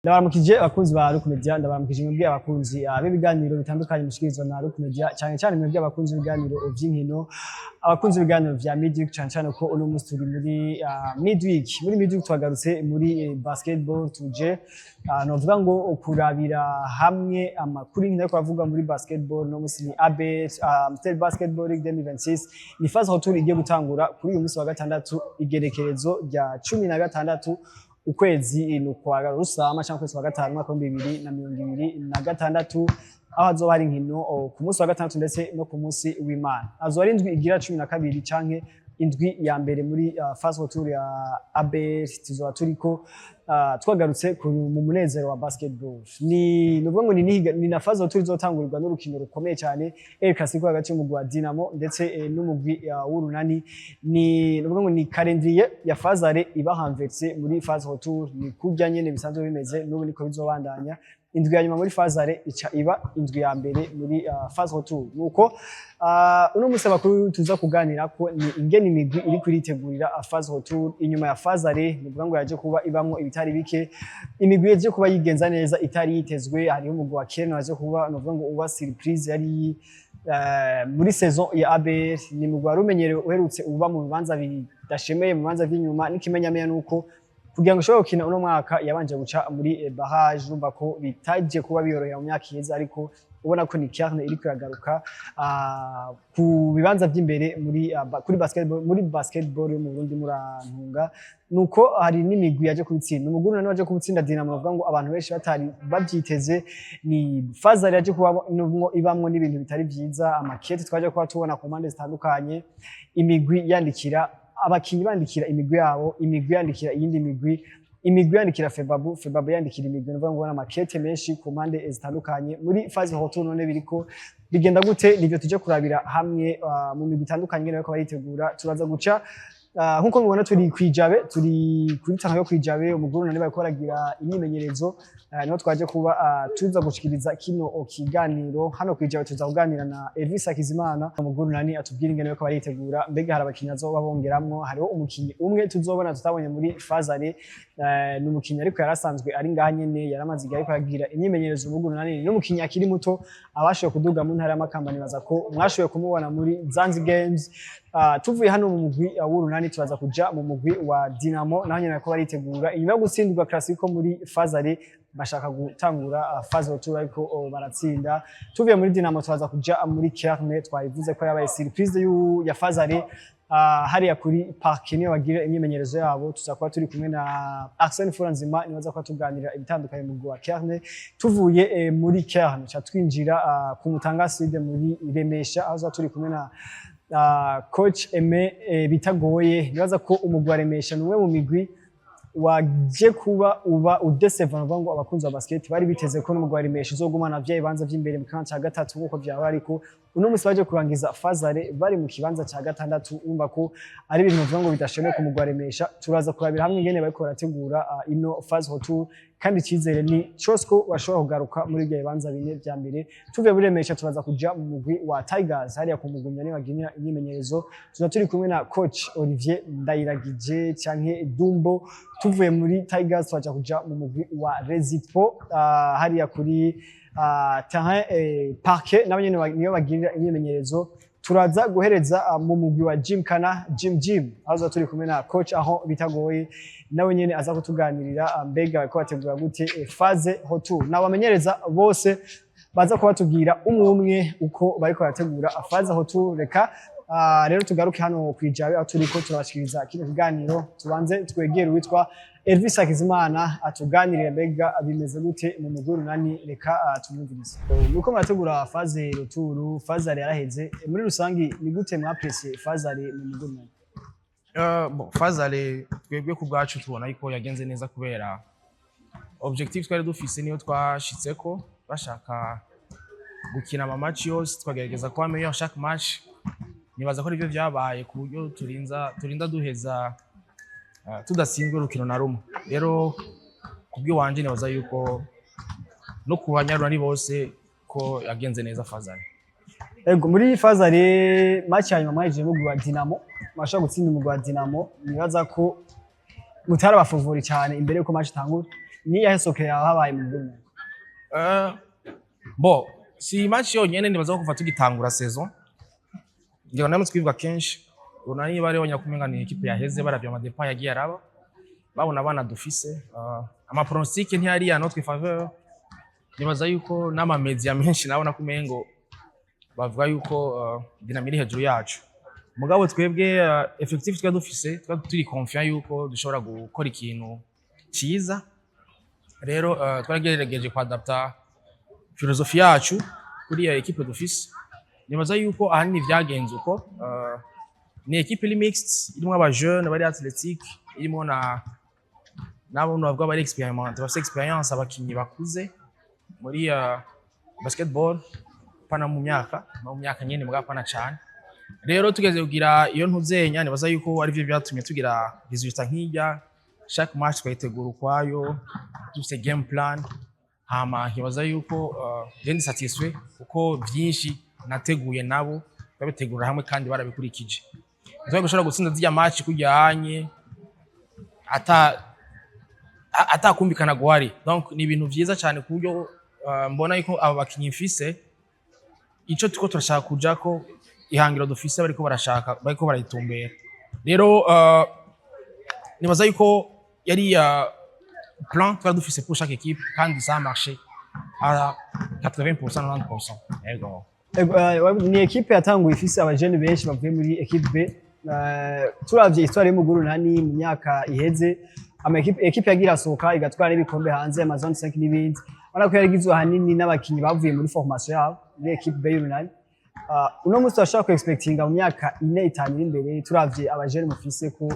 Ndabaramukije abakunzi ba Rock Media, ndabaramukije mwebwe abakunzi b'ibiganiro bitandukanye mushikirizwa na Rock Media, cyane cyane mwebwe abakunzi b'ibiganiro vy'inkino, abakunzi b'ibiganiro vya Midweek, cyane cyane ko uno munsi turi muri Midweek. Muri Midweek twagarutse muri basketball, tuje novuga ngo kurabira hamwe amakuru y'inkino ariko avuga muri basketball. No munsi ni ABL, Amstel Basketball League 2026, ni phase retour igiye gutangura kuri uyu munsi wa gatandatu, igerekerezo rya 16 ukwezi ni ukwa Rusama cyangwa ukwezi kwa gatanu, umwaka wa 2026, aho hazoba hari inkino ku munsi wa gatandatu ndetse no ku munsi w'Imana. Azoba ari indwi igira 12 canke indwi ya mbere muri phase retour ya ABL. Tuzoba turiko twagarutse mu munezero wa basketball. Ni nuvuga ngo ni na phase retour izotangurirwa n'urukino rukomeye cyane, El Clasico, hagati y'umugwi wa Dinamo ndetse n'umugwi w'Urunani. Ni nuvuga ngo ni calendrier ya phase aller iba renversé muri phase retour. Ni kurya nyene bisanzwe bimeze, n'ubu niko bizobandanya. Indwi ya nyuma muri phase aller ica iba indwi ya mbere muri phase retour. Nuko uno munsi amakuru tuza kuganira ko ni ingene imigwi iri kuritegurira phase retour inyuma ya phase aller. Ni ngo yaje kuba ibamwo ibitari bike, imigwi yaje kuba yigenza neza itari yitezwe. Hariho umugwi wa Kenya waje kuba, nuvuga ngo, uba surprise yari muri saison ya ABL. Ni mugwi wari umenyerewe, uherutse uba mu bibanza bidashemeye, mu bibanza vy'inyuma. N'ikimenyamenya nuko kugira ngo ushobore gukina uno mwaka yabanje guca muri barrage. Urumva ko bitaje kuba biyorohera mu myaka iheze, ariko ubona ko ni Kerne iriko iragaruka ku bibanza vy'imbere muri kuri basketball, muri basketball yo mu Burundi. Murantunga, nuko hari n'imigwi yaje kubitsinda. Umugwi nani waje kubitsinda? Dinamo, bavuga ngo abantu benshi batari bavyiteze. Ni phase aller yaje kuba ibamwo n'ibintu bitari vyiza, amakete twaje kuba tubona ku mpande zitandukanye, imigwi yandikira abakinyi, bandikira imigwi yabo, imigwi yandikira iyindi migwi, imigwi yandikira Febabu, Febabu yandikira imigwi. Nuvuga ngo amakete menshi ku mpande zitandukanye. Muri phase retour none biriko bigenda gute? Nivyo tuje kurabira hamwe mu migwi itandukanye ingene bariko baritegura. Turaza guca nkuko mubona turi kwijabe, turi kuri tanga yo kwijabe. Umuguru none bariko baragira imyimenyerezo, niho twaje kuba tuza gushikiriza kino kiganiro hano kwijabe. Tuza kuganira na Elvis Hakizimana, umuguru nani, atubwira ingene bariko baritegura. Mbega hari abakinyi azoba bongeramwo? Hariho umukinyi umwe tuzobona tutabonye muri phase aller, ni umukinyi ariko yarasanzwe ari ngaha nyene, yaramaze igihe ariko aragira imyimenyerezo. Umuguru nani ni umukinyi akiri muto abashoboye kuduga mu ntara y'Amakamba, nibaza ko mwashoboye kumubona muri Zanzi Games. Tuvuye hano mu mugwi w'Urunani, turaza kuja mu mugwi wa Dinamo, naho nyene bariko baritegura inyuma yo gutsindwa Clasico muri phase aller. Bashaka gutangura phase retour ariko baratsinda. Tuvuye muri Dinamo turaza kuja muri Kerne, twayivuze ko yabaye surprise ya phase aller. Hariya kuri parc niyo bagira imyimenyerezo yabo. Tuza kuba turi kumwe na Arsène Furanzima, niwe aza kuba tuganira ibitandukanye mu mugwi wa Kerne. Tuvuye muri Kerne ca twinjira ku Mutanga Sud muri Remesha, aho tuba turi kumwe na coach Aimé Bitagoye. Nibaza ko umugwi wa Remesha ni umwe mu migwi waje kuba uba udeseva. Nuvuga ngo abakunzi ba basket bari biteze ko n'umugwi wa Remesha uzogumana vya bibanza vy'imbere mu kibanza ca gatatu nkuko vyaba, ariko uno musi baje kurangiza phase aller bari mu kibanza ca gatandatu. Urumva ko ari ibintu bavuga ngo bidashoboye ku mugwi wa Remesha. Turaza kurabira hamwe ingene bariko barategura ino phase retour, kandi icizere ni cose ko bashobora kugaruka muri ibyo bibanza bine vya mbere. Tuvuye muri Remesha turaza kuja mu mugwi wa Tigers, hariya ku Mugumya niho baginira imyimenyerezo. Tuza turi kumwe na coach Olivier Ndayiragije canke Dumbo. Tuvuye muri Tigers turaja kuja mu mugwi wa Rezipo, hariya kuri terrain parquet, nabo nyene niyo bagirira imyimenyerezo. Turaza guhereza mu mugwi wa Gymkhana Gym Gym, aho tuba turi kumwe na coach aho Bitagoye, nawe nyene aza kutuganirira mbega bariko bategura gute phase retour. Nabamenyereza bose baza kuba batubwira umwe umwe uko bariko barategura phase retour. Reka rero tugaruke hano kwijabe aho turiko turabashikiriza kino kiganiro, tubanze twegere uwitwa Elvis Hakizimana atuganirire mbega bimeze gute mu mugwi Urunani. Reka tumwumvirize. Nuko murategura phase retour, phase aller yaraheze. Muri rusangi ni gute mwaprese phase aller mu mugwi Urunani? Bon, phase aller twebwe ku bwacu tubona yuko yagenze neza, kubera objectif twari dufise niyo twashitseko. Bashaka gukina ama match yose, twagerageza kuba meilleur chaque match. Nibaza ko arivyo vyabaye, ku buryo turinda duheza tudatsinzwe urukino na rumwe. Rero kubw'iwanje nibaza yuko no ku banyarunani bose ko yagenze neza phase aller. Ego, muri phase aller match ya nyuma mwahejeje mugwi wa Dinamo, mwashobora gutsinda umugwi wa Dinamo. Nibaza ko mutari aba favori cyane imbere yuko match itangura. Ni yahe secret yahabaye mu Burundi? Bon, si match yonyene. Nibaza ko kuva tugitangura saison, ngira namwe twivuga kenshi, Urunani bari banyakumenga ni équipe yaheze. Baravye ama départ yagiye araba, babona abana dufise, ama pronostic ntiyari à notre faveur. Nibaza yuko n'ama media menshi nabona kumengo bavuga yuko Dynamo iri hejuru yacu. Mugabo twebwe, effectif twari dufise, twari turi confiant yuko dushobora gukora ikintu ciza. Rero twaragerageje kuadapta philosophie yacu kuri iyo équipe dufise. Nibaza yuko ahanini vyagenze uko. Ni équipe iri mixte, irimwo aba jeune bari athlétique, irimo na nabo bavuga bari expérimenté, bafise expérience, abakinyi bakuze muri basketball, pana mu myaka, no mu myaka nyene, mugabo pana cane. Rero tugeze kugira iyo ntuzenya, nibaza yuko arivyo vyatumye tugira résultat nk'irya. Chaque match twayitegura ukwayo, dufise game plan. Hama nkibaza yuko je ndi satisfait kuko vyinshi nateguye nabo babitegura hamwe kandi barabikurikije. Ntitwari gushobora gutsinda zirya match kujyanye ata atakumvikana guhari. Donc ni ibintu vyiza cyane ku buryo mbona yuko aba bakinyi mfise, ico turiko turashaka kujako, ihangiro dufise, bariko barashaka, bariko barayitumbera. Rero nibaza yuko yari plan twari dufise pour chaque équipe, kandi ça a marché à 80%, 90%, yego. Ego, ni équipe yatanguye ifise abajene benshi bavuye muri équipe B. Turavye histoire y'umugwi Urunani mu myaka iheze, ama équipe yagira asohoka igatwara ibikombe hanze, ama zone 5 n'ibindi, urabona ko yarigizwe ahanini n'abakinyi bavuye muri formation yabo muri équipe B y'Urunani. Uno munsi turashobora ku expectinga mu myaka 4, 5 iri imbere, turavye abajene mufise, ko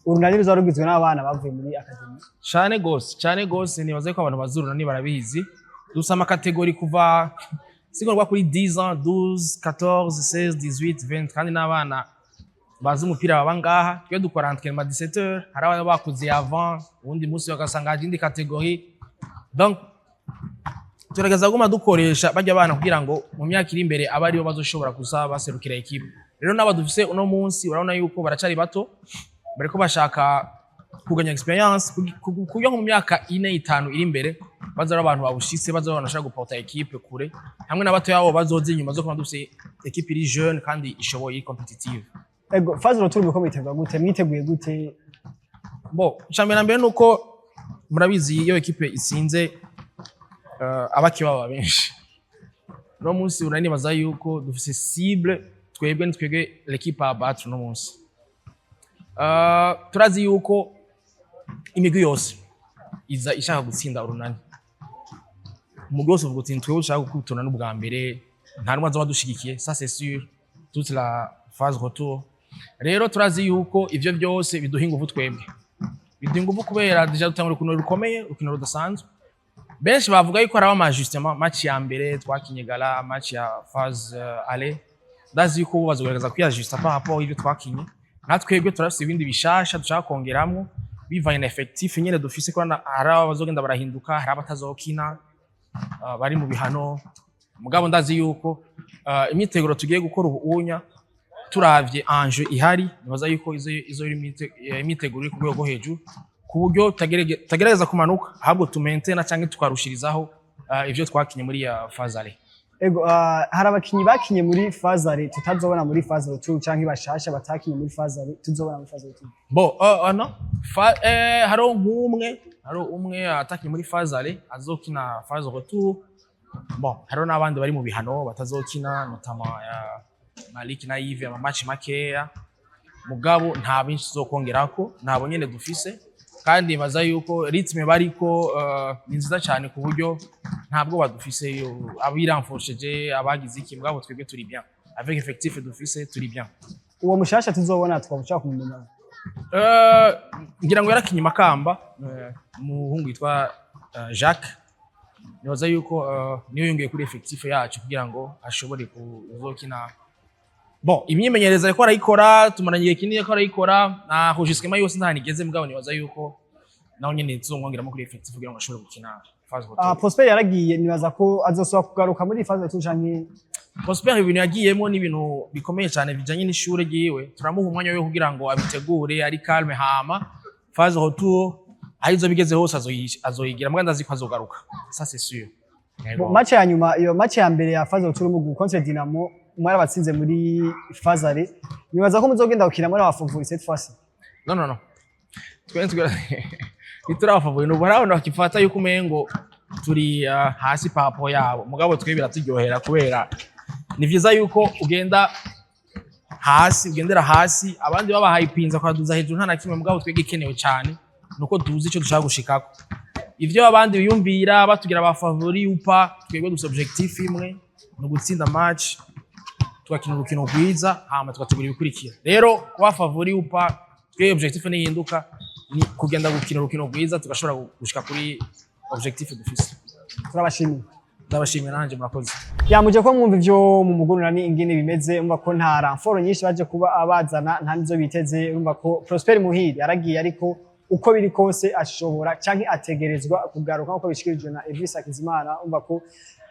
Urunani ruzaba rugizwe n'abana bavuye muri académie? Cane gose, cane gose. Nibaza ko abantu bazi Urunani barabizi. Dufise ama catégories kuva sigorwa kuri 10 ans, 12, 14, 16, 18, 20, kandi n'abana bazi umupira baba ngaha. Twe dukora entraînement 17 heures, hari abana bakuze avant, uwundi munsi bagasanga haje indi catégorie. Donc tugerageza kuguma dukoresha barya bana kugira ngo mu myaka iri imbere abe aribo bazoshobora kuza baserukira équipe. Rero n'aba dufise uno munsi, urabona yuko baracari bato, bariko bashaka kuganya expérience kugira ngo mu myaka 4, 5 iri imbere baza ari abantu babushitse, baza ari abantu bashobora guporta équipe kure, hamwe na bato yabo bazoza inyuma, zo kuba dufise équipe iri jeune kandi ishoboye, iri compétitive. Ego, phase retour muriko mwitegura gute? Mwiteguye gute? Bon, icambere na mbere nuko murabizi, iyo équipe itsinze, abakiba baba benshi. Uno munsi uranibaza yuko dufise cible, twebwe ni twebwe l'équipe à battre uno munsi. Turazi yuko imigwi yose iza ishaka gutsinda Urunani. Umugwi wose uvuga uti: "Twebwe dushaka gukubita Urunani ubwa mbere, nta numwe azoba adushigikiye." Ça c'est sûr, toute la phase retour. Rero turazi yuko ivyo byose biduha inguvu, twebwe biduha inguvu kubera déjà dutangura urukino rukomeye, urukino rudasanzwe. Benshi bavuga yuko haraba ama ajustement. Match ya mbere twakinye gala, match ya phase aller, ndazi yuko bo bazogerageza kwiyajusta par rapport y'ivyo twakinye. Natwebwe turafise ibindi bishasha dushaka kongeramwo bivanye na effectif nyene dufise, ko hari abazogenda barahinduka, hari abatazokina, bari mu bihano. Mugabo ndazi yuko imyiteguro tugiye gukora ubu unya, turavye enjeu ihari, nibaza yuko izo iri imyiteguro iri ku rwego rwo hejuru, ku buryo tutagerageza kumanuka, ahubwo tumentena canke tukarushirizaho ivyo twakinye muri ya phase aller. Ego, hari abakinyi bakinye muri phase aller tutazobona muri phase retour, canke bashasha batakinye muri phase aller tuzobona muri phase retour? Bon, no. Hariho nk'umwe, hariho umwe atakinye muri phase aller azokina phase retour. Bon, hariho n'abandi bari mu bihano batazokina, notamment Malik na Yves, ama match makeya. Mugabo nta benshi tuzokongerako, ntabo nyene dufise, kandi baza yuko rythme bariko ni nziza cyane, ku buryo ntabwo badufise abiramfosheje abagize iki. Mugabo twebwe turi bien avec effectif dufise, turi bien. Uwo mushasha tuzobona twaba kumumenya? Ngira ngo yarakinye Makamba, umuhungu yitwa Jacques. Nibaza yuko niyo yongeye kuri effectif yacu kugira ngo ashobore kuzokina. Bon, imyimenyerezo ariko arayikora, tumaranye igihe kinini ariko arayikora, na enregistrement yose nta nigeze. Mugabo nibaza yuko naho nyene tuzomwongeramo kuri effectif kugira ngo ashobore gukina phase retour. Prosper yaragiye, nibaza ko azosubira kugaruka muri phase retour canke? Prosper, ibintu yagiyemo ni ibintu bikomeye cyane bijanye n'ishure ryiwe. Turamuha umwanya we kugira ngo abitegure ari calme, hama phase retour. Aho izo bigeze hose azoyigira, mbwa ndazi ko azogaruka, ça c'est sûr. Yego. Bon, match ya nyuma, iyo match ya mbere ya phase retour mu contre Dynamo, mwarabatsinze muri phase aller. Nibaza ko muzogenda gukina muri aba favori cette fois-ci. Non, non, non, twe ntituri aba favori. Nubu hari abantu bakifata yuko umengo turi hasi par rapport yabo, mugabo twe biraturyohera kubera ni vyiza yuko ugenda hasi, ugendera hasi, abandi babahaye ipinza kwaduza hejuru, nta na kimwe. Mugabo twebwe ikenewe cyane nuko tuzi ico dushaka gushikako. Ivyo abandi biyumvira batugira aba favori upa, twebwe dufise objectif imwe, ni ugutsinda match, tugakina urukino rwiza, hama tugategura ibikurikira. Rero kuba favori upa, twe objectif ntihinduka, ni kugenda gukina urukino rwiza, tugashobora gushika kuri objectif dufise. Turabashimiye. Ndabashimiye nanje, murakoze. Yamuje ko mwumva ivyo mu mugurunani ingene bimeze. Umva ko nta renfort nyinshi baje kuba abazana, nta nizo biteze. Urumva ko Prosper Muhiri yaragiye, ariko uko biri kose ashobora canke ategerezwa kugaruka, nkuko bishikirijwe na Elvis Hakizimana. Umva ko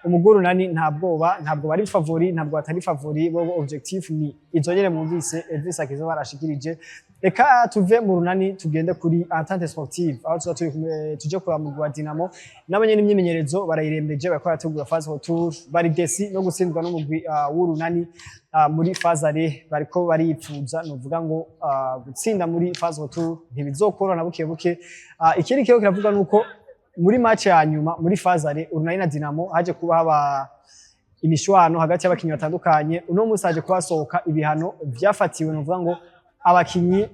umugurunani nta bwoba, ntabwo bari favori, ntabwo batari favori bo. Objectif ni izo nyene mwumvise Elvis Hakizimana ashikirije. Reka tuve mu Runani tugende kuri Entente Sportive, aho tuba turi kumwe, tuje kuraba mugwi wa Dynamo. Nabo nyene imyimenyerezo barayirembeje, bariko barategura phase retour. Bari déçus no gutsindwa n'umugwi w'Urunani muri phase aller. Bariko baripfuza, nuvuga ngo gutsinda muri phase retour ntibizokoroha na buke buke. Ikindi kiho kiravuga nuko muri match ya nyuma muri phase aller, Urunani na Dynamo, haje kuba haba imishwano hagati y'abakinyi batandukanye. Uno munsi haje kuhasohoka ibihano vyafatiwe, nuvuga ngo abakinyi.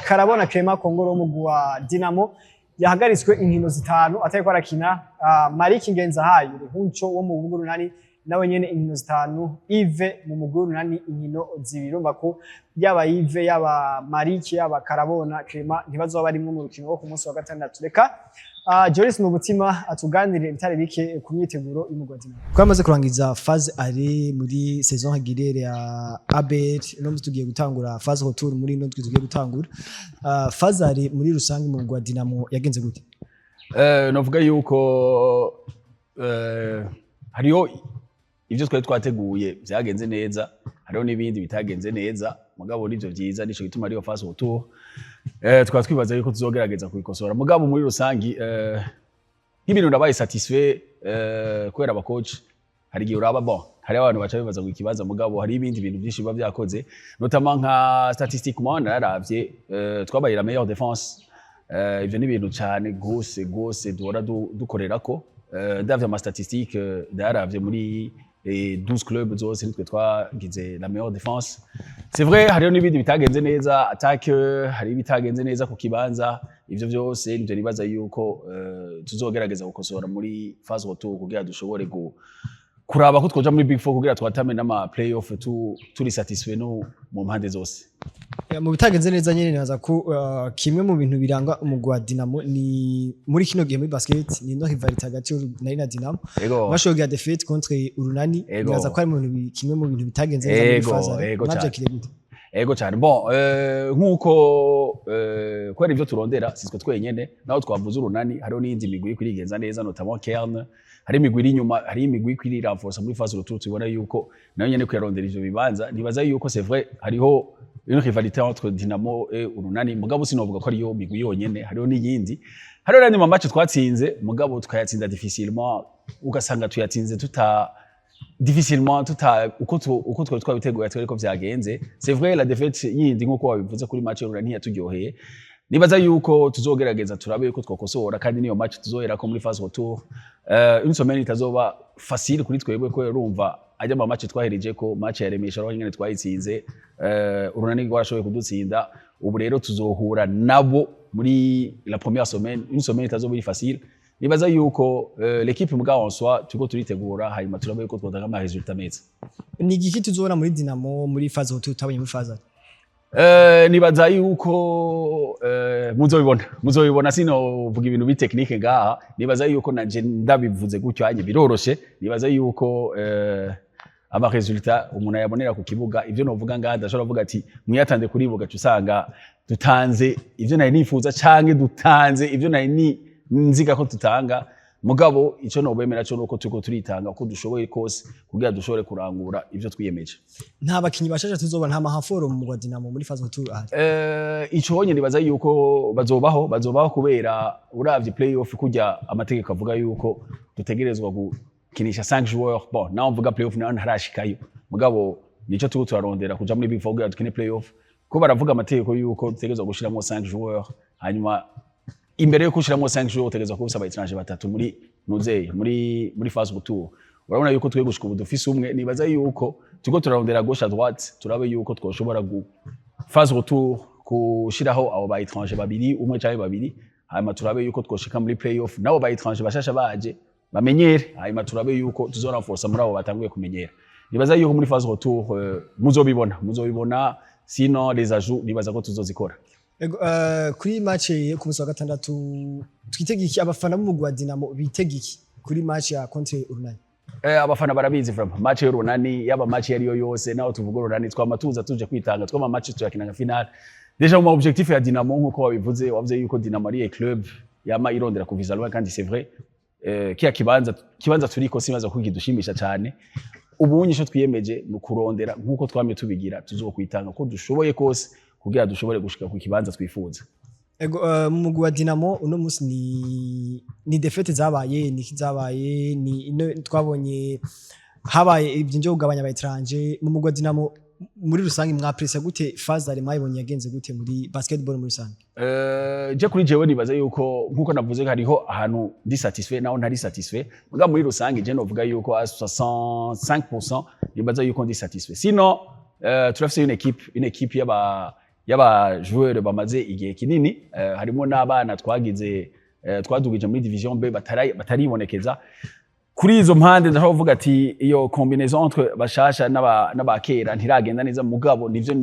Karabona Clement Kongoro w'umugwi wa Dynamo yahagaritswe inkino 5 atariko arakina. Mariki Ngenzahayo Rehunco wo mu mugwi Urunani nawe nyene inkino 5. Yves mu mugwi Urunani inkino 2. Urumva ko yaba Yves, yaba Mariki, yaba Karabona Clement ntibazoba barimwo mu rukino rwo ku munsi wa gatandatu. Reka Joris Mubutima atuganirire ibitari bike ku myiteguro y'umugwi wa Dynamo. Twamaze kurangiza phase aller muri saison régulière ya ABL. Uno munsi tugiye gutangura phase retour muri ino ndwi tugiye gutangura. Phase aller muri rusange mu mugwi wa Dynamo yagenze gute? Novuga yuko hariho ivyo twari twateguye vyagenze neza, hariho n'ibindi bitagenze neza, mugabo nivyo vyiza, nico gituma ariyo phase retour. Tukaba twibaza yuko tuzogerageza kubikosora. Mugabo muri rusangi, nk'ibintu ndabaye satisfait, kubera aba coach hari igihe uraba, bon, hari abantu baca bibaza ngo ikibazo, mugabo hari ibindi bintu byinshi biba vyakoze, notamment nka statistiquement nararavye, twabaye la meilleure défense. Ivyo ni ibintu cane gose gose duhora dukorerako. Ndavye ama statistique, ndayaravye muri 12 clubs zose, nitwe twagize la meilleure défense. C'est vrai, hariho n'ibindi bitagenze neza, attaque, hari ibitagenze neza ku kibanza. Ivyo vyose nivyo nibaza yuko tuzogerageza gukosora muri phase retour, kugira dushobore kuraba ko twoja muri Big Four, kugira twatame n'ama play-off turi satisfait no mu mpande zose. Ya, mu bitagenze neza nyene, nibaza ko kimwe mu bintu biranga umugwi wa Dynamo ni muri kino gihe muri basket ni no rivalité hagati y'Urunani na Dynamo. Mwashoboye kugira défaite contre Urunani. Nibaza ko ari mu bintu kimwe mu bintu bitagenze neza muri phase aller. Mwavyakiriye gute? Ego cyane. Bon, nkuko kubera ivyo turondera sitwe twenyene, naho twavuze Urunani, hariho n'iyindi migwi iriko irigenza neza, notamment Kern. Hari imigwi iri inyuma, hari imigwi iriko irirenforsa muri phase retour, tubona yuko nayo nyene kuyarondera ivyo bibanza. Nibaza yuko c'est vrai, hariho une rivalité entre Dynamo et Urunani, mugabo sinovuga ko ariyo migwi yonyene, hariho n'iyindi. Hariho n'andi ma match twatsinze, mugabo tukayatsinda difficilement, ugasanga tuyatsinze tuta difficilement, tuta uko twari twabiteguye atari ko vyagenze. C'est vrai, la défaite yindi nkuko wabivuze kuri match y'Urunani ntiyaturyoheye. Nibaza yuko tuzogerageza turabe yuko twokosora, kandi niyo match tuzoherako muri phase retour. Une semaine itazoba facile kuri twebwe, ko urumva ajya ama match twahereje ko match ya Remesha aho nyene twayitsinze, Urunani rwarashoboye kudutsinda. Ubu rero tuzohura nabo muri la première semaine, une semaine itazoba iri facile. Nibaza yuko l'équipe mugabo en soi turiko turitegura, hanyuma turabe yuko twotanga ama résultat meza. Ni igiki tuzobona muri Dynamo muri phase retour tutabonye muri phase aller? Nibaza yuko muzobibona, sinovuga ibintu bi technique ngaha. Nibaza yuko nanje ndabivuze gutyo hanye biroroshe. Nibaza yuko ama résultat umuntu ayabonera ku kibuga. Ivyo novuga ngaha, ndashobora kuvuga ati mwiyatande kuri bo, gaca usanga dutanze ivyo nari nifuza canke dutanze ivyo nari ni nziga ko tutanga. Mugabo ico nobemera cyo nuko turiko turitanga uko dushoboye kose kugira dushobore kurangura ivyo twiyemeje. Nta bakinyi bashasha tuzobona, nta ma renforts mu mugwa Dinamo muri phase retour ahari? Ico honye nibaza yuko bazobaho kubera uravye play-off kurya amategeko avuga yuko dutegerezwa gukinisha 5 joueurs. Bon, naho mvuga play-off, naho ntarashikayo, mugabo nico turiko turarondera, kuja muri Big Four kugira dukine play-off, ko baravuga amategeko yuko dutegerezwa gushiramwo 5 joueurs. Hanyuma imbere yo gushiramwo 5 joueurs, utegerezwa kuba ufise aba étrangers batatu muri nuzeye muri phase retour. Urabona yuko twe gushika ubu dufise umwe. Nibaza yuko turiko turarondera gauche à droite, turabe yuko twoshobora gu phase retour gushiraho abo ba étranger babiri, umwe canke babiri, hanyuma turabe yuko twoshika muri play-off nabo ba étranger bashasha baje bamenyere, hanyuma turabe yuko tuzorenforsa muri abo batanguye kumenyera. Nibaza yuko muri phase retour muzobibona. Sinon les ajouts nibaza ko tuzozikora. Ego, kuri match yo ku munsi wa gatandatu twitege iki? Abafana b'umugwi wa Dinamo bitege iki kuri match ya contre Urunani? Abafana barabizi vraiment, match y'Urunani, yaba match yariyo yose, naho tuvuga Urunani, twama tuza tuje kwitanga, twama match tuyakina nka finale. Déjà mu objectif ya Dinamo, nkuko wabivuze, wavuze yuko Dinamo ari club yama irondera kuviza loin, kandi c'est vrai. Kiya kibanza turiko simaza ko kidushimisha cyane. Ubunye ico twiyemeje ni ukurondera nkuko twamye tubigira, tuzokwitanga ko dushoboye kose kugira dushobore gushika ku kibanza twifuza. Ego, mu mugwi wa Dinamo uno munsi ni défaites zabaye, ni zabaye, ni ino twabonye habaye ibyo byo kugabanya aba étrangers mu mugwi wa Dinamo. Muri rusange mwapresa gute phase aller? Mwayibonye yagenze gute muri basketball muri rusange? Je kuri jewe nibaza yuko, nkuko navuze, hariho ahantu ndi satisfait naho ntari satisfait. Muga muri rusange je novuga yuko à 65% nibaza yuko ndi satisfait. Sinon turafise une équipe y'aba joueurs bamaze igihe kinini, harimo n'abana twagize twadugije muri division B bataribonekeza. Kuri izo mpande ndashobora kuvuga ati iyo combinaison entre bashasha n'abakera ntiragenda neza. Mugabo nivyo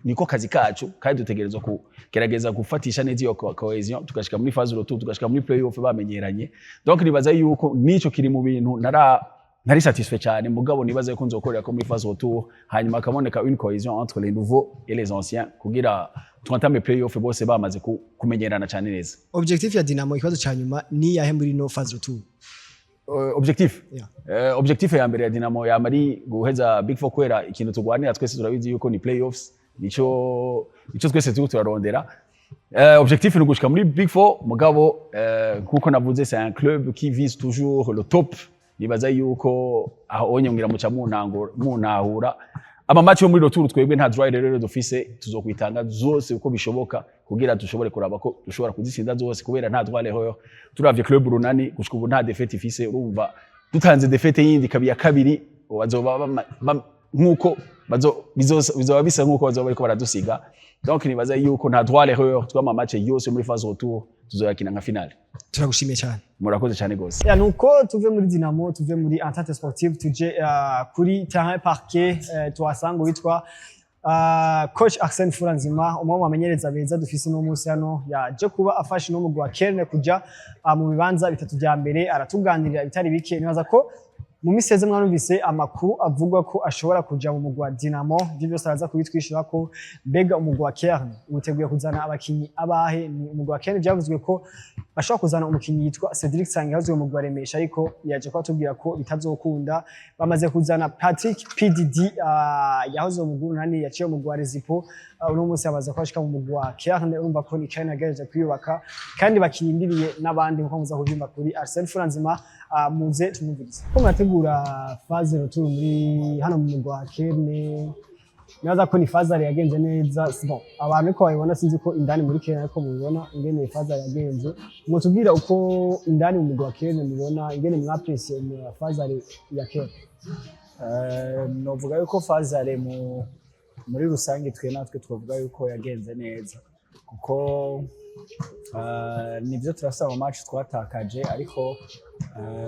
niko kazi kacu, kandi dutegerezwa kugerageza gufatisha neza iyo cohésion, tugashika muri phase retour, tugashika muri play-off bamenyeranye. Donc nibaza yuko nico kiri mu bintu ntari satisfait cyane. Mugabo nibaza yuko nzokorera ko muri phase retour, hanyuma hakaboneka une cohésion entre les nouveaux et les anciens kugira twentame play-off bose bamaze kumenyerana cyane neza. Objectif ya Dinamo, ikibazo ca nyuma, ni yahe muri no phase retour? Objectif Yeah. Objectif ya mbere ya Dinamo yama ari guheza Big Four, kwera ikintu turwanira twese turabizi yuko ni playoffs, nico twese turiko turarondera. Objectif ni gushika muri Big Four. Mugabo nkuko navuze, c'est un club qui vise toujours le top. Nibaza yuko aho onye ngira muca muntahura. Ama match yo muri retour, twebwe nta droit rero dufise, tuzokwitanga zose uko bishoboka kugira dushobore kuraba ko dushobora kuzitsinda zose, kubera nta droit l'erreur. Turavye club Runani, gushika ubu nta défaite ifise. Urumva dutanze défaite yindi ikaba iya kabiri, bazoba nkuko bizoba bisa nkuko bazoba bariko baradusiga. Donc nibaza yuko nta droit l'erreur, twama match yose muri phase retour tuzoyakina nka finale. Turagushimiye cyane. Murakoze cyane gose. Ya, nuko tuve muri Dinamo, tuve muri Entente Sportive, tuje kuri terrain parquet, tuhasanga uwitwa coach Arsène Furanzima, umwe mu bamenyereza beza dufise uno munsi hano. Yaje kuba afasha uno mugwi wa Kerne kuja mu bibanza bitatu vya mbere. Aratuganirira ibitari bike. Nibaza ko mu minsi iheze mwarumvise amakuru avugwa ko ashobora kuja mu mugwi wa Dinamo. Ivyo byose araza kubitwishura ko mbega umugwi wa Kerne witeguye kuzana abakinyi abahe? Ni umugwi wa Kerne byavuzwe ko bashobora kuzana umukinyi yitwa Cedric Sange yahoze mu mugwi wa Remesha, ariko yaje kuba atubwira ko bitazokunda. Bamaze kuzana Patrick PDD, yahoze mu mugwi Urunani, yaciye mu mugwi wa Rezipo, uno munsi yamaze kuba ashika mu mugwi wa Kerne. Urumva ko ni Kerne yagerageje kwiyubaka, kandi bakirindiriye n'abandi nkuko muza kubyumva kuri Arsène Furanzima. Muze tumumvirize ko murategura phase retour muri hano mu mugwi wa Kerne. Nibaza ko ni phase aller yagenze neza. Bon, abantu ko babibona, sinzi ko indani muri Kerne ariko mubibona ingene phase aller yagenze. Mwotubwira uko indani mu mugwi wa Kerne mubibona, ingene mwapprécié phase aller ya Kerne? Novuga yuko phase aller muri rusange twe natwe twavuga yuko yagenze neza, kuko nivyo turasaba match twatakaje, ariko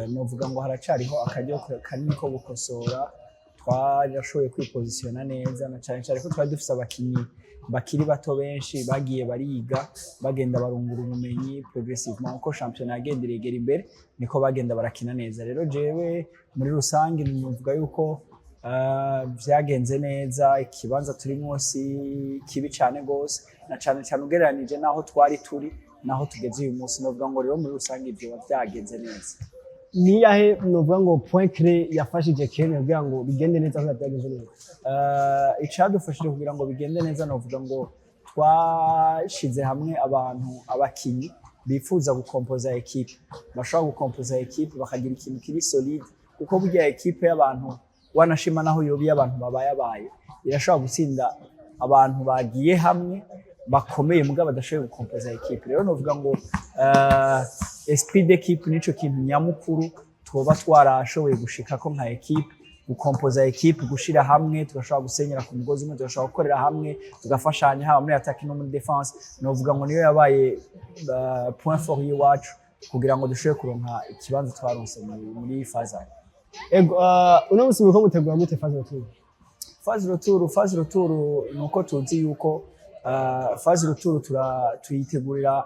novuga ngo haracariho akaryo kanini ko gukosora. Twarashoboye kwipositionna neza, na cane cane ko twari dufise abakinyi bakiri bato benshi bagiye bariga, bagenda barungura ubumenyi progressivement uko shampiyona yagenda iregera imbere, niko bagenda barakina neza. Rero jewe muri rusange novuga yuko vyagenze neza. Ikibanza turimwo si kibi cane gose, na cane cane ugereranije n'aho twari turi. Naho tugeze uyu munsi, novuga ngo rero muri rusange ivyo biba vyagenze neza. Niyahe novuga ngo point clé yafashije Kenya kugira ngo bigende neza, kugira byagenze neza? Icadufashije kugira ngo bigende neza, novuga ngo twashize hamwe abantu, abakinyi bifuza gukompoza équipe, bashobora gukompoza équipe bakagira ikintu kiri solide, kuko burya équipe y'abantu, wanashima naho yoba iy'abantu babayabaye, irashobora gutsinda abantu bagiye hamwe bakomeye mugabo badashoboye gukompoza équipe. Rero novuga ngo esprit d'équipe nico kintu nyamukuru twoba twarashoboye gushikako nka équipe, gukompoza équipe, gushira hamwe, tugashobora gusenyera ku mugozi umwe, tugashobora gukorera hamwe, tugafashanya haba muri attaque no muri défense. Novuga ngo niyo yabaye point fort y'iwacu kugira ngo dushobore kuronka ikibanza twaronse muri phase. Ego, uno musi muriko mutegura gute phase retour? Phase retour nuko tuzi yuko phase retour tuyitegurira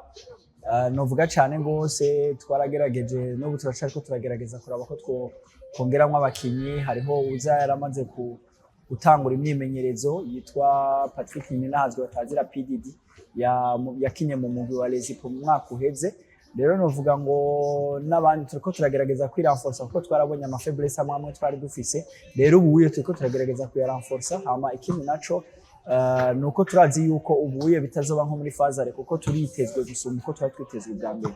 novuga cane gose. Twaragerageje, n'ubu turacariko turagerageza kuraba ko two kongeramwo abakinyi. Hariho uza yaramaze gutangura imyimenyerezo yitwa Patrick Ninahazwe batazira PDD, yakinye mu mugwi wa Lezipo mu mwaka uheze. Rero novuga ngo n'abandi turiko turagerageza kwirenforsa, kuko twarabonye ama faiblesse amwe amwe twari dufise. Rero ubuye turiko turagerageza kuyarenforsa. Hama ikindi naco nuko turazi yuko ubuye bitazoba nko muri phase aller, kuko turitezwe gusumba uko twari twitezwe bwa mbere.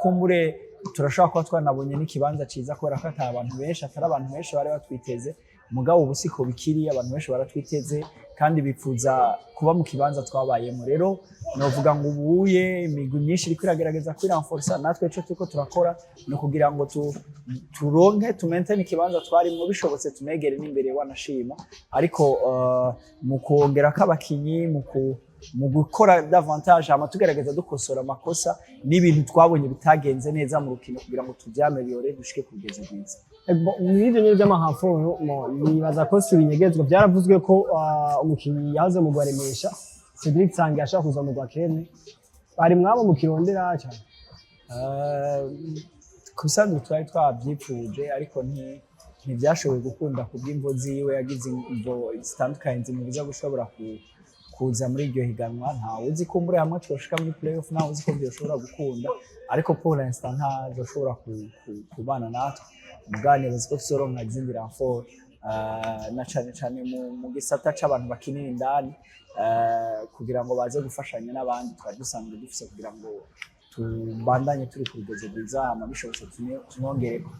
Kumbure turashobora kuba twanabonye n'ikibanza ciza kubera ko atari abantu benshi, atari abantu benshi bari batwiteze. Mugabo ubu siko bikiri, abantu benshi baratwiteze kandi bipfuza kuba mu kibanza twabayemo. Rero novuga ngo ubuye imigwi myinshi iriko iragerageza kwirenforsa. Natwe ico turiko turakora ni ukugira ngo turonke, tumaintaine ikibanza twarimwo, bishobotse tunegere n'imbere wanashima. Ariko mu kongerako abakinyi, mu gukora davantage, hama tugerageza dukosora amakosa n'ibintu twabonye bitagenze neza mu rukino kugira ngo tuvyaméliore, dushike ku rugero rwiza. Muri ivyo nyene vy'ama renforts, nibaza ko si ibinyegezwa, vyaravuzwe ko umukinyi yahoze mu Remesha, Cedric Nsange, ashaka kuza mu Kerne. Bari mwabo mu kirondera cyane? Ku bisanzwe twari twabyipfuje, ariko ntibyashoboye gukunda ku bw'imvo ziwe. Yagize imvo zitandukanye zimubuza gushobora kuza muri iryo higanwa. Ntawe uzi ko muri hamwe twoshika muri playoff, ntawe uzi ko byoshobora gukunda, ariko pour l'instant ntazoshobora kubana natwe. Muganiro ko tuzoronka izindi renfort, na cane cane mu gisata c'abantu bakinira indani, kugira ngo baze gufashanya n'abandi twari dusanzwe dufise, kugira ngo tubandanye turi ku rugero rwiza, hama bishobotse tunongereko.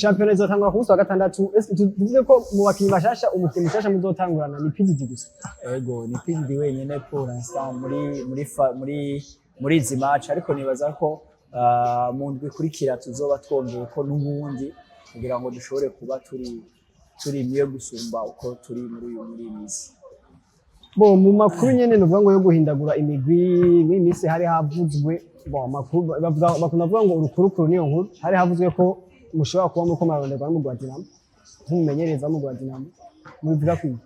Shampiyona izotangura ku munsi wa gatandatu. Ese tuvuze ko mu bakinyi bashasha, umukinyi mushasha muzotangurana ni PDD gusa? Ego, ni PDD wenyene pour l'instant muri izi match, ariko nibaza ko mu ndwi ikurikira tuzoba twongeye ko n'ubundi, kugira ngo dushobore kuba turi mieux gusumba uko turi muri iyi minsi. Bo mu makuru nyene nuvuga ngo yo guhindagura imigwi, muri iyi minsi hari havuzwe, bo amakuru bavuga, bakunda kuvuga ngo urukurukuru niyo nkuru, hari havuzwe ko mushobora kuba muriko muraronderwa n'umugwi wa Dinamo, nk'umumenyereza w'umugwi wa Dinamo. Mubivuga kwiki?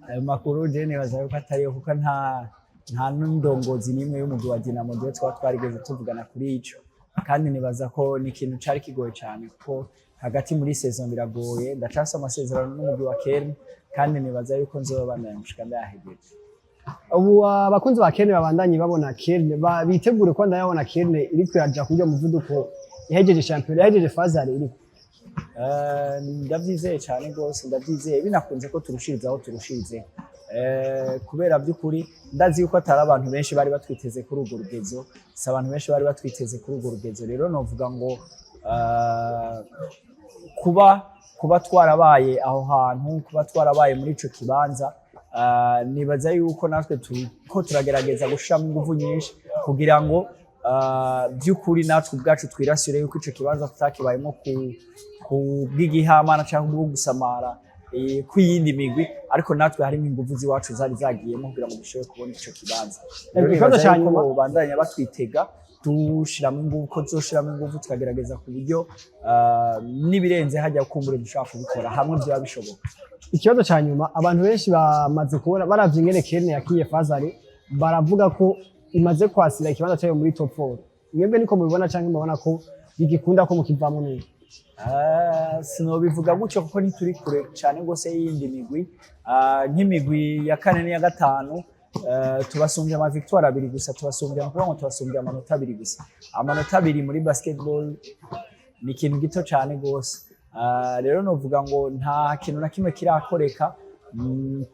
Ayo makuru je nibaza yuko atariyo, kuko nta n'indongozi n'imwe y'umugwi wa Dinamo jewe twaba twarigeze tuvugana kuri ico. Kandi nibaza ko ni ikintu cari kigoye cane, kuko hagati muri saison biragoye. Ndacafise amasezerano n'umugwi wa Kern, kandi nibaza yuko nzobandanya gushika ndayahejeje. Ubu abakunzi ba Kerne babandanye babona Kerne, bitegure ko ndayabona Kerne iriko iraja kurya muvuduko yahejeje shampiyona, yahejeje phase aller iriko. Ndavyizeye cane rwose, ndavyizeye, binakunze ko turushirizaho turushirize, kubera by'ukuri ndazi yuko atari abantu benshi bari batwiteze kuri urwo rugezo, si abantu benshi bari batwiteze kuri urwo rugezo. Rero novuga ngo kuba twarabaye aho hantu, kuba twarabaye muri ico kibanza, nibaza yuko natwe turiko turagerageza gushiramo inguvu nyinshi kugira ngo by'ukuri natwe ubwacu twirasire yuko ico kibanza tutakibayemo ku bw'igihamana cyangwa kubwo gusamara kw'iyindi migwi, ariko natwe harimo inguvu z'iwacu zari zagiyemo kugira ngo dushobore kubona ico kibanza. Rero Ikibazo nibaza ca yuko nyuma. bobandanya batwitega, dushiramo inguvu, ko tuzoshiramo inguvu, tukagerageza ku buryo n'ibirenze hajya kumbure dushobora kubikora hamwe byaba bishoboka. Ikibazo ca nyuma: abantu benshi bamaze kubona, baravye ingene Kerne yakinye phase aller, baravuga ko imaze kwasira ikibanza cayo muri top 4. Mwebwe niko mubibona, canke mubona ko bigikunda ko mukivamwo neza? Sinobivuga gutyo, kuko ntituri kure cyane rwose y'iyindi migwi. Nk'imigwi ya kane n'iya gatanu. Tubasumbye ama victoire abiri gusa, tubasumbye, kuvuga ngo tubasumbye amanota abiri gusa. Amanota abiri muri basketball ni ikintu gito cyane gose. Rero novuga ngo nta kintu na kimwe kirakoreka,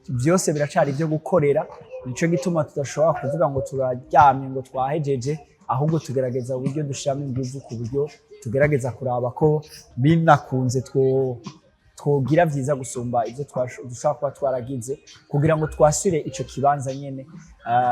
byose biracari ibyo gukorera. Nico gituma tudashobora kuvuga ngo turaryamye, ngo twahejeje, ahubwo tugerageza uburyo dushiramo inguvu ku buryo tugerageza kuraba ko binakunze twogira vyiza gusumba ivyo dushobora kuba twaragize kugira ngo twasire ico kibanza nyene.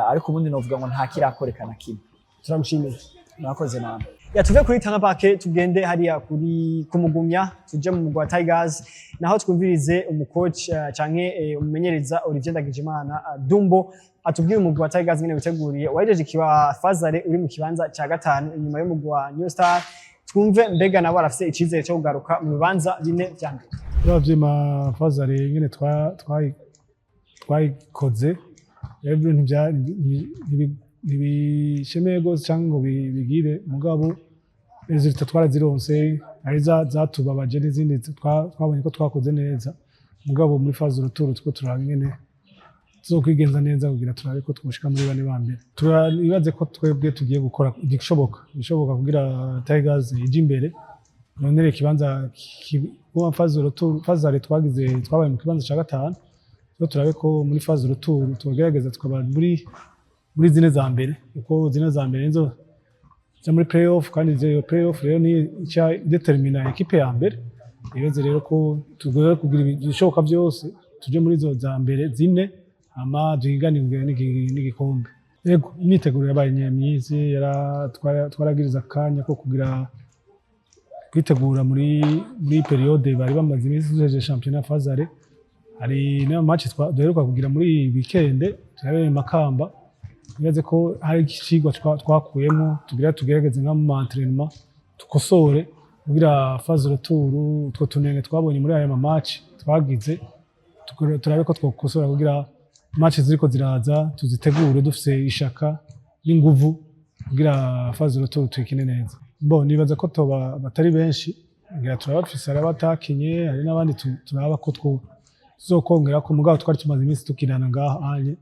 Ariko ubundi novuga ngo nta kirakoreka na kimwe. Turamushimiye. Mwakoze namwe. Ya, tuve kuri Tana Park, tugende hariya kuri kumugumya, tuje mu mugwa Tigers, naho twumvirize umucoach canke umumenyereza Olivier Ndagijimana Dumbo atubwire umugwi wa Tigers ngene witeguriye. Wahejeje kiba phase aller uri mu kibanza ca gatanu inyuma y'umugwi wa New Star. Twumve mbega nabo arafise icizere cyo kugaruka mu bibanza bine vya mbere. Uravye ma phase aller ingene twayikoze rero, ibintu ntibishemeye gose canke ngo bigire, mugabo résultats twarazironse. Hari zatubabaje n'izindi twabonye ko twakoze neza, mugabo muri phase retour two turaba ingene tuzokwigenza neza kugira turabe ko twoshika muri bane ba mbere. Turibaze ko twebwe tugiye gukora igishoboka kugira Tigers ije imbere, nonere ikibanza kuba phase retour. Phase aller twagize, twabaye mu kibanza ca gatanu. Rero turabe ko muri phase retour tugerageza tukaba muri zine za mbere, kuko zine za mbere nizo za muri playoff, kandi izo playoff rero ni ica determina équipe ya mbere. Ibibazo rero ko tugomba kugira ibishoboka byose tuje muri izo za mbere zine, hama duhiganirwe n'igikombe. Yego, imyiteguro yabaye myiza, twaragiriza akanya ko kugira kwitegura muri période bari bamaze iminsi duhejeje championnat phase aller. Hari n'ama match duheruka kugira muri iyi weekend turabereye Makamba. Nibaze ko hari ikigwa twakuyemo, tugira tugerageze nka mu entraînement tukosore kugira phase retour utwo tunenge twabonye muri aya ma match twagize, turabe ko twokosora kugira match ziriko ziraza tuzitegure dufise ishaka n'inguvu kugira phase retour tuyikine neza. Bo nibaza ko toba batari benshi, ngira turabafise, hari abatakinye, hari n'abandi turaba ko tuzokongera ko, mugabo twari tumaze iminsi tukinana ngaha anye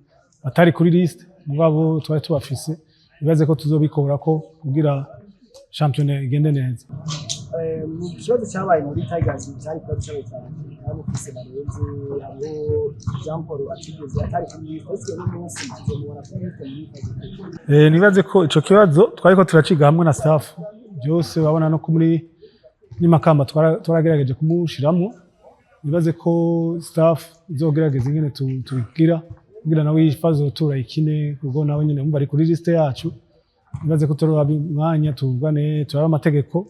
batari kuri liste, mugabo twari tubafise. Nibaze ko tuzobikora ko kugira championnat igende neza. Mu kibazo cyabaye muri Tigers cyari ikibazo cyabaye cyane, aho mufise barenze, hariho Jean Paul atigeze atari kuri liste, ese uno munsi tuzomubona kuri liste muri phase? Nibaze ko ico kibazo twariko turaciga hamwe na staff byose. Urabona no ko muri n'imakamba twaragerageje kumushiramo. Nibaze ko staff izogerageza ingene tubigira kugira nawe iyi phase retour ayikine, kuko nawe nyene umva ari kuri liste yacu. Nibaze ko turaba umwanya tuvugane, turabe amategeko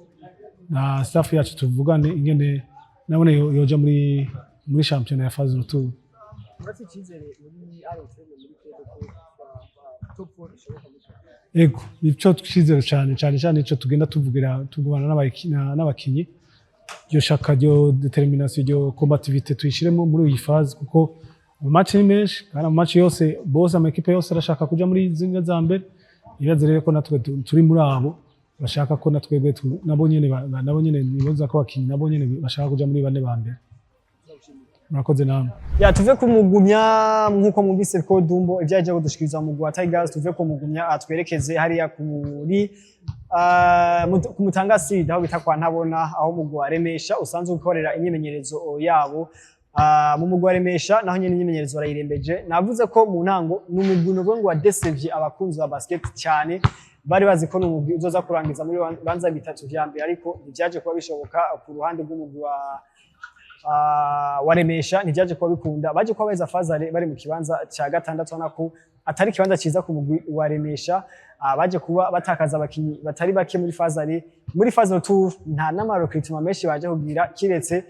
na staff yacu, tuvugane ingene nabone yoja muri championnat ya phase retour. Urafite icyizere muri Arotene, muri club, ko top 4 ishoboka muri shampiyona? Ego, ico twizere cyane cyane cyane, ico tugenda tuvugira, tugubana n'abakinyi, iryo shaka, ryo détermination, ryo combativité tuyishiremo muri iyi phase, kuko ama match ni menshi kandi ama match yose, bose ama équipe yose arashaka kuja muri zimwe za mbere. Nibaze rero ko natwe turi muri abo bashaka ko natwebwe nabo nyene, nibaza ko abakinyi nabo nyene bashaka kuja muri bane ba mbere. Murakoze namwe. Ya, tuve kumugumya nk'uko mwumvise ko Dumbo ibyo yaje kudushikiriza mu mugwi wa Tigers. Tuve kumugumya, atwerekeze hariya kuri ku Mutanga Sud, aho bita kwa Ntabona, aho umugwi wa Remesha usanzwe ukorera imyimenyerezo yabo. Mu mugwi wa Remesha naho nyene imyimenyerezo barayirembeje. Navuze ko mu ntango ni umugwi novuga ngo wadesevye abakunzi ba basket cyane. Bari bazi ko ni umugwi uzoza kurangiza muri bibanza bitatu vya mbere, ariko ntivyaje kuba bishoboka. Ku ruhande rw'umugwi wa Remesha ntivyaje kuba bikunda, baje kuba baheza phase aller bari mu kibanza ca gatandatu, ubona ko atari ikibanza ciza ku mugwi wa Remesha. Baje kuba batakaza abakinyi batari bake muri phase aller. Muri phase retour nta n'ama recrutement menshi baje kugira, kiretse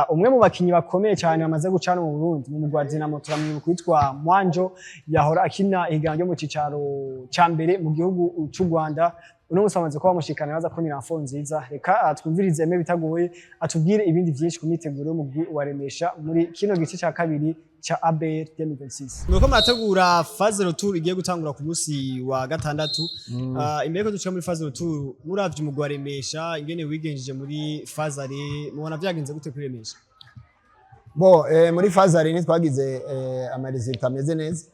umwe mu bakinyi bakomeye cyane bamaze gucana mu Burundi mu mugwi wa Dinamo. Turamwibuka witwa Mwanjo, yahora akina ihiganwa ryo mu cicaro ca mbere mu gihugu c'u Rwanda. Uno munsi bamaze kuba bamushikana, baza ko ni renfort nziza. Reka twumvirize Aime bitagoye atubwire ibindi vyinshi ku myiteguro y'umugwi wa Remesha muri kino gice ca kabiri ca ABL 2026. Muriko murategura phase retour igiye gutangura ku munsi wa gatandatu. Imbere ko dushika muri phase retour, muravye umugwi wa Remesha ingene wigenjeje muri phase aller, mubona vyagenze gute kuri Remesha? Bo muri phase aller ntitwagize ama résultats ameze neza.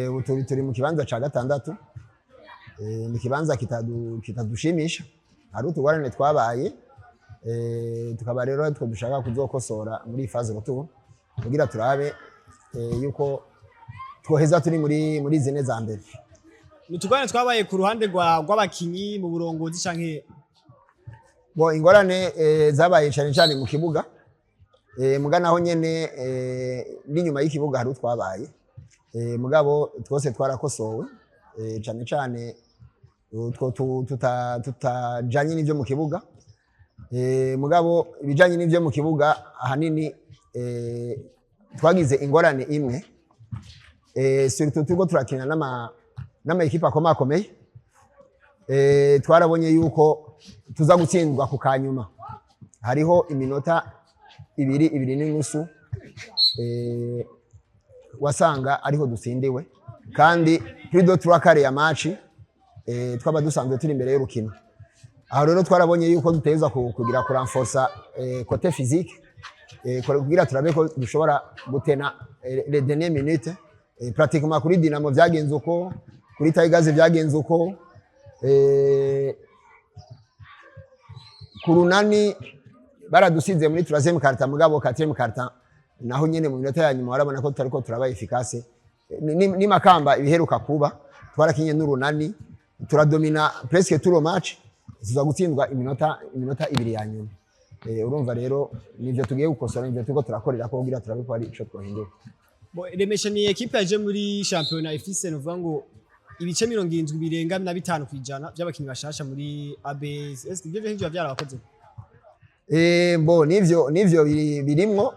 Ubu turi mu kibanza ca gatandatu. Ni ikibanza kitadushimisha, hari utugorane twabaye, tukaba rero two dushaka kuzokosora muri phase retour kugira turabe yuko twoheza turi muri zine za mbere. Ni utugorane twabaye ku ruhande rw'abakinyi, mu burongozi canke? Bo, ingorane zabaye cyane cyane mu kibuga, muga naho nyene n'inyuma y'ikibuga hari utwabaye, mugabo twose twarakosowe, cyane cyane utwo tutajanye n'ivyo mu kibuga. Mugabo ibijanye n'ivyo mu kibuga ahanini, twagize ingorane imwe, surtout turiko turakina n'ama équipe akomakomeye. Twarabonye yuko tuza gutsindwa ku kanyuma, hariho iminota ibiri, ibiri n'inusu, wasanga ariho dutsindiwe, kandi plus de trois quarts ya match twaba dusanzwe turi imbere y'urukino. Aho rero twarabonye yuko dutegerezwa kugira kurenforsa côté physique, kugira turabe ko dushobora gutena les dernières minutes. Pratiquement kuri Dynamo vyagenze uko, kuri Tigers vyagenze uko, ku Runani baradusize muri troisième quart-temps, mugabo quatrième quart-temps naho nyene mu minota ya nyuma warabona ko tutariko turaba efficace. Ni Makamba ibiheruka kuba, twarakinye n'Urunani, turadomina presque tout le match, tuza gutsindwa iminota 2 ya nyuma. Urumva rero nivyo tugiye gukosora, nivyo turiko turakorera ko kugira turabe ko hari ico twohindura. Bo, Remesha ni équipe yaje muri shampiyona ifise, novuga ngo, ibice 75% by'abakinyi bashasha muri ABS. Ese ivyo byo byarabakoze? Bo, nivyo birimwo.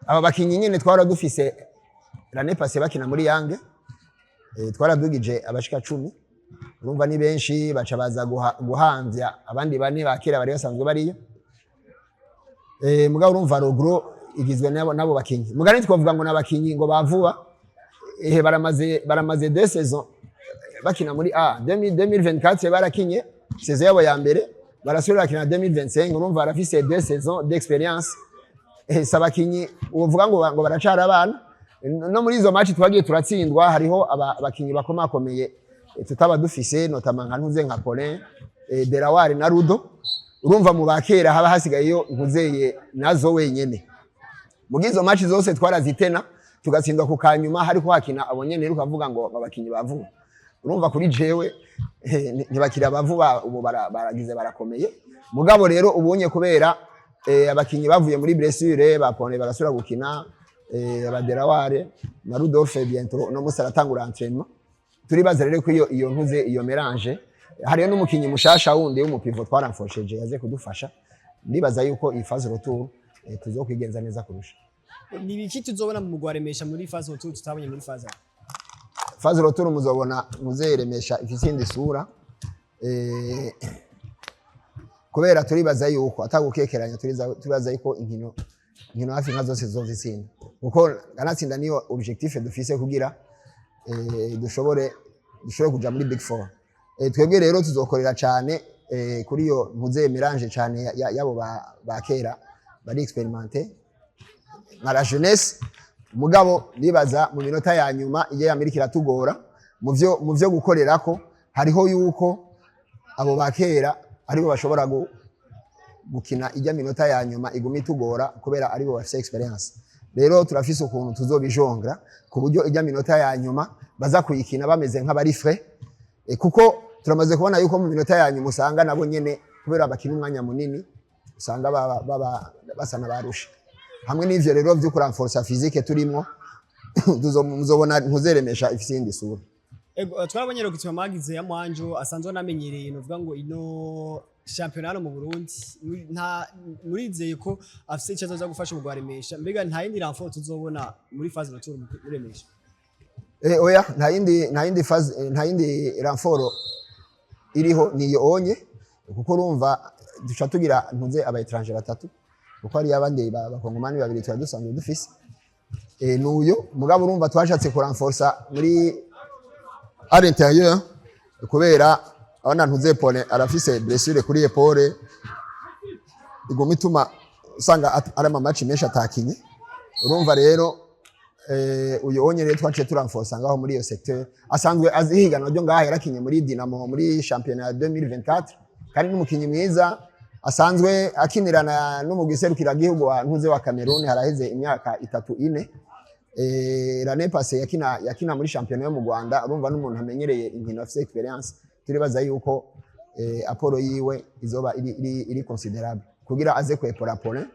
Aba bakinyi nyene twara dufise l'année passée bakina muri Yange, twaradugije abashika 10. Urumva ni benshi, baca baza guhamvya abandi bane ba kera bari basanzwe bariyo. Mugabo urumva le gros igizwe n'abo bakinyi. Mugabo ntitwovuga ngo n'abakinyi ngo bavuba, ehe, baramaze deux saisons bakina muri A. 2024 barakinye saison yabo ya mbere, barasubira bakina 2025. Urumva barafise deux saisons d'expérience. Si abakinyi uvuga ngo baracara abana. No muri izo match twagiye turatsindwa, hariho abakinyi bakomakomeye tutaba dufise, notamment nka ntuze, nka Paulin, Delaware na Rudo. Urumva mu bakera haba hasigayeyo Nkuzeye nazo wenyene. Mu izo match zose twarazitena, tugatsindwa ku kanyuma, hariko hakina abo nyene. Rero ukavuga ngo abakinyi bavuba, urumva kuri jewe ntibakiri abavuba ubu, baragize barakomeye. Mugabo rero ubunye kubera abakinyi bavuye muri blessure, ba Pone barasubira gukina, abaderaware na Rudolphe, bientôt no musi aratangura entraînement. Turibaza rero ko iyo ntuze, iyo mélange, hariyo n'umukinyi mushasha wundi w'umu pivot twaramfosheje yaze kudufasha. Ndibaza yuko iyi phase retour tuzokwigenza neza kurusha. Ni ibiki tuzobona mu mugwi wa Remesha muri phase retour tutabonye muri phase aller? Phase retour muzobona muzeremesha ifise iyindi sura, kubera turibaza yuko atagukekeranya, turibaza yuko inkino hafi nka zose zozitsinda, kuko ganatsinda niyo objectif dufise kugira dushobore kuja muri big four. Twebwe rero tuzokorera cane kuri iyo ntuze mélange cane yabo ba kera bari expérimentés nka la jeunesse. Mugabo nibaza mu minota ya nyuma iyo Amerika iratugora mu vyo gukorerako, hariho yuko abo ba kera aribo bashobora gukina ijya minota ya nyuma iguma itugora, kubera aribo bafise expérience. Rero turafise ukuntu tuzobijongra ku buryo ijya minota ya nyuma baza kuyikina bameze nk'abari frais, kuko turamaze kubona yuko mu minota ya nyuma usanga nabo nyene, kubera bakina umwanya munini, usanga baba basa n'abarusha. Hamwe n'ivyo rero vyo kurenforsa physique turimwo, muzobona ntuzeremesha ifise iyindi sura. Ego, twarabonye recrutement mwagize ya Mwanjo, asanzwe anamenyereye, novuga ngo, ino shampiyona hano mu Burundi. Nta murizeye ko afise icyo azoza gufasha mu Remesha? Mbega nta yindi renfort tuzobona muri phase retour muri Remesha? Oya, nta yindi phase, nta yindi renfort iriho, niyo onye, kuko urumva duca tugira ntuze aba étranger batatu, kuko hari abandi bakongomani babiri twari dusanzwe dufise. Nuyo mugabo urumva twashatse kurenforsa muri à l'intérieur, kubera abana ntuze Paul arafise blessure kuri épaule iguma ituma usanga ari ama match menshi atakinye. Urumva rero Uyu onye rero twaciye turamforsa ngaho muri iyo secteur, asanzwe azi ihiganwa ryo ngaha, yarakinye muri Dinamo muri championnat ya 2024, kandi n'umukinyi mwiza, asanzwe akinirana n'umugwi serukiragihugu wa ntuze wa Cameroon haraheze imyaka 3, 4. L'année passée yakina muri championnat yo mu Rwanda. Urumva n'umuntu amenyereye inkino, afise expérience. Turibaza yuko apport yiwe izoba iri considérable kugira aze kwepora Paulin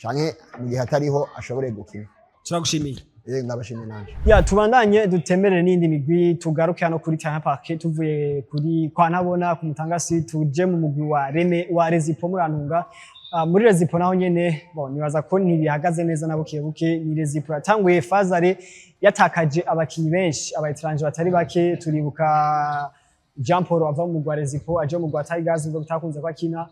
canke mu gihe atariho ashobore gukina. Turagushimiye. Ndabashimiye nanje. Ya, tubandanye dutemerere n'indi migwi, tugaruke hano kuri Terrain Park, tuvuye kuri kwa Ntabona ku Mutangasi, tuje mu mugwi wa Reme wa Rezipo. Murantunga. Muri Rezipo naho nyene, bon, nibaza ko ntibihagaze neza na buke buke. Ni Rezipo yatanguye phase aller yatakaje abakinyi benshi, aba étrangers batari bake. Turibuka Jean Paul ava mu mugwi wa Rezipo aje mu mugwi wa Tigers, ngo bitakunze ko akina.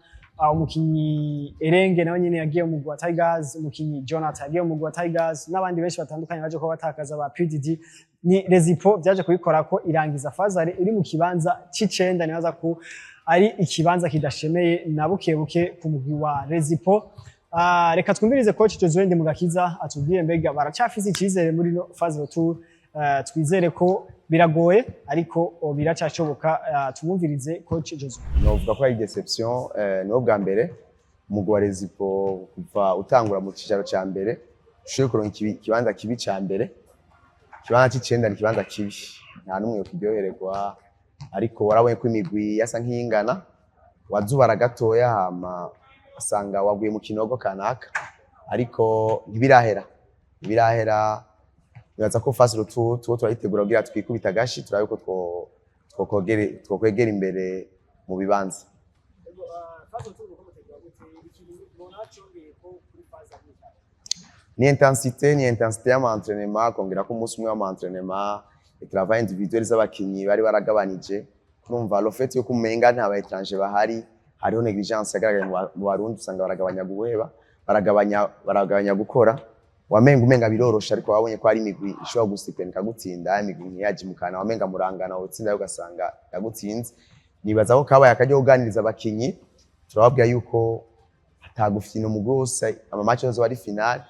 Umukinyi Erenge nawe nyene yagiye mu mugwi wa Tigers, umukinyi Jonathan yagiye mu mugwi wa Tigers, n'abandi benshi batandukanye baje kuba batakaza ba PDD. Ni Rezipo byaje kubikora ko irangiza phase aller iri mu kibanza c'icenda. Nibaza ko ari ikibanza kidashemeye na buke buke ku mugwi wa Rezipo. Reka twumvirize coach Josué Ndimugakiza atubwire mbega baracafise icizere muri no phase retour. Twizere ko biragoye, ariko biracashoboka. Tumwumvirize coach Josué. Novuga ko ari déception. Niwo bwa mbere umugwi wa Rezipo kuva utangura mu cicaro ca mbere ushoboye kuronka ikibanza kibi ca mbere. Ikibanza c'icenda ni ikibanza kibi, nta n'umwe yokiryohererwa, ariko warabonye ko imigwi yasa nk'iyingana, wazubara gatoya hama asanga waguye mu kinogo kanaka, ariko ntibirahera, ntibirahera. Nibaza ko phase retour tuwo turayitegura kugira twikubita agashi, turabe ko twokwegera imbere mu bibanza. Phase retour uko mutegura gute? Ikintu mubona cyongeye ko kuri phase aller? Ni intensité y'ama entraînement, kongera ko umunsi umwe w'ama entraînement, travail individuel z'abakinyi bari baragabanije. Urumva le fait yuko umenga nta ba étranger bahari, hariho négligence yagaragaye mu Barundi, usanga baragabanya guheba, baragabanya gukora, wamenga umenga biroroshe, ariko wabonye ko hari imigwi ishobora gusipena ikagutsinda, imigwi ntiyajimukana, wamenga murangana, utsinda ugasanga yagutsinze. Nibaza ko kabaye akaryo kuganiriza abakinyi, turababwira yuko atagufina umugwi wose, ama match yose ari final.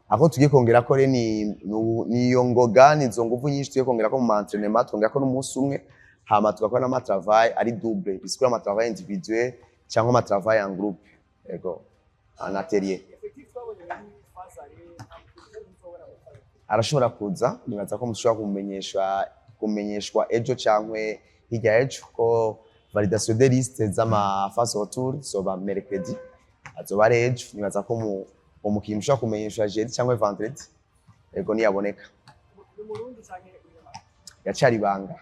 Aho tugiye kongera ko rero ni iyo ngoga, ni izo nguvu nyinshi tugiye kongera ko mu entraînement, twongera ko n'umunsi umwe, hama tugakora n'ama travail ari double, bisigura ama travail individuel cyangwa ama travail en groupe, ego, en atelier. Effectif twabonye muri phase aller, nta mukinnyi uzobona muri phase? Arashobora kuza. Nibaza ko mushobora kumenyeshwa ejo cyangwa hirya y'ejo, ko validation de liste z'ama phase retour zoba mercredi, azoba ari ejo. Nibaza ko umukinnyi mushobora kumenyeshwa jeudi cyangwa vendredi, ego, niyaboneka. Ni Umurundi canke umunyamahanga? Yacari ibanga.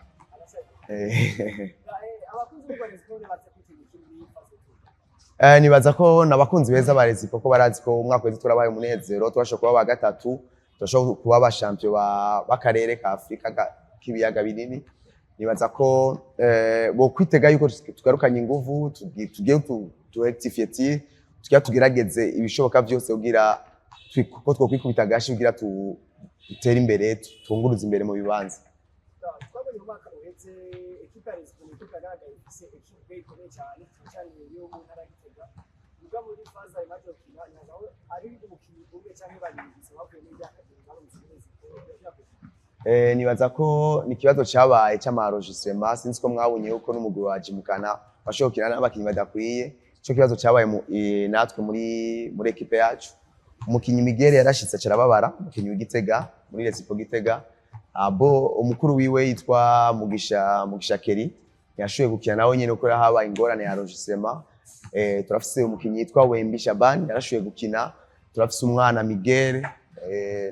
Abakunzi b'u Rwanda siporo baze kwitega iki muri phase retour? Nibaza ko n'abakunzi beza ba Rezipo ko barazi ko umwaka wese turabaye umunezero, turashobora kuba ba gatatu, turashobora kuba aba champion b'akarere ka Afrika k'ibiyaga binini. Nibaza ko bo kwitega yuko tugarukanye inguvu, tugiye tu rectifier tir, tugira tugerageze ibishoboka byose kugira ko twokwikubita agashi kugira dutere imbere, tunguruze imbere mu bibanza. Twabonye mu mwaka uheze ekipe ya Rezipo ni ekipe yagaragaye ifise ekipe ikomeye cyane, cyane cyane yo mu ntara ya Gitega. Muga muri phase imaze gukina, ntabwo ari umukinnyi umwe cyangwa babiri gusa bavuye muri rya académie baronse muri Rezipo. Nibaza ko ni ikibazo cyabaye cy'ama enregistrement. Sinzi ko mwabonye yuko n'umugwi wa Jimukana washoboye gukina n'abakinyi badakwiye. Ico kibazo cyabaye natwe muri équipe yacu. Umukinyi Miguel yarashitse acarababara, umukinyi w'Igitega muri Resipo Gitega, abo umukuru wiwe yitwa Mugisha Keri yashoboye gukina nawe nyene kuko habaye ingorane ya enregistrement. Turafise umukinyi yitwa Wembi Shaban yarashoboye gukina, turafise umwana Miguel,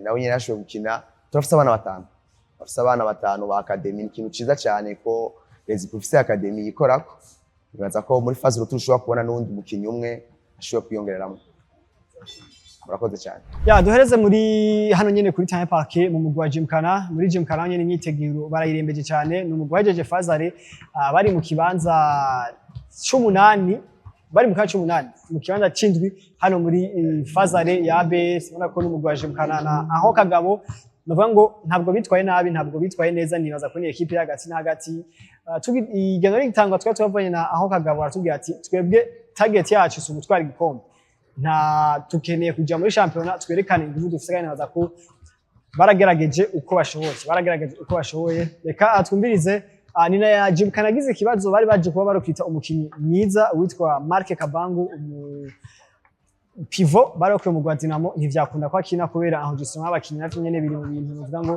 nawe nyene yarashoboye gukina. Turafise abana batanu, bafise abana batanu ba académie. Ni ikintu ciza cyane ko Resipo ifise académie yikorako. Nibaza ko muri phase retour ushobora kubona n'uwundi mukinyi umwe ashobora kwiyongereramo. Murakoze cyane. Ya, duhereze muri hano nyene kuri Terrain Park mu mugwi wa Gymkhana. Muri Gymkhana nyene imyiteguro barayirembeje cyane. Ni umugwi wahejeje phase aller bari mu kibanza c'umunani, bari mu kibanza c'umunani, mu kibanza c'indwi hano muri phase aller ya ABS. Ubona ko n'umugwi wa Gymkhana na aho Kagabo navuga ngo ntabwo bitwaye nabi, ntabwo bitwaye neza. Nibaza ko ni équipe hagati na hagati. Igendo rigitangwa twari twavanye na aho Kagabo, aratubwira ati: "Twebwe target yacu si ugutwara igikombe, nta tukeneye kuja muri shampiyona twerekane inguvu dufise." Kandi nibaza ko Baragerageje uko bashoboye, baragerageje uko bashoboye. Reka twumvirize nina ya Gymkhana agize ikibazo, bari baje kuba barokita umukinyi mwiza witwa Marc Kabangu, umu pivot bari bakuye mu rwa Dinamo, ntivyakunda ko akina kubera aho gisoma abakinyi. Navyo nyene biri mu bintu novuga ngo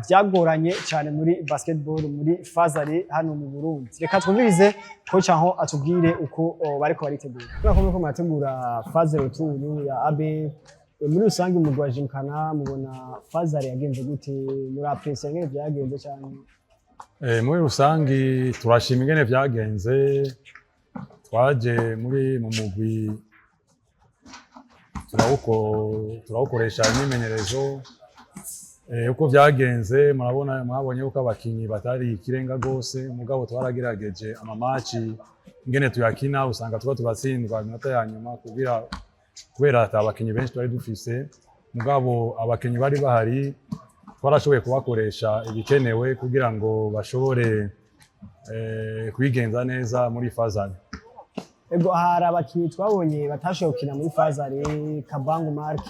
vyagoranye cyane muri basketball muri phase aller hano mu Burundi. Reka twumvirize coach aho atubwire uko bariko baritegura. Kubera ko muriko murategura phase retour ya AB, muri rusange umugwi wa Gymkhana mubona phase aller yagenze gute? Muri apprécier ngene vyagenze cyane? Muri rusangi turashima ingene vyagenze. Twaje muri mu mugwi turawukoresha imyimenyerezo. Uko vyagenze murabona, mwabonye yuko abakinyi batari ikirenga gose, mugabo twaragerageje. Ama match ingene tuyakina usanga tuba turatsindwa iminota ya nyuma kugira kubera ata abakinyi benshi twari dufise, mugabo abakinyi bari bahari twarashoboye kubakoresha ibikenewe kugira ngo bashobore kwigenza neza muri phase aller. Ego, hari abakinyi twabonye batashoboye gukina muri phase aller, Kabangu Mark,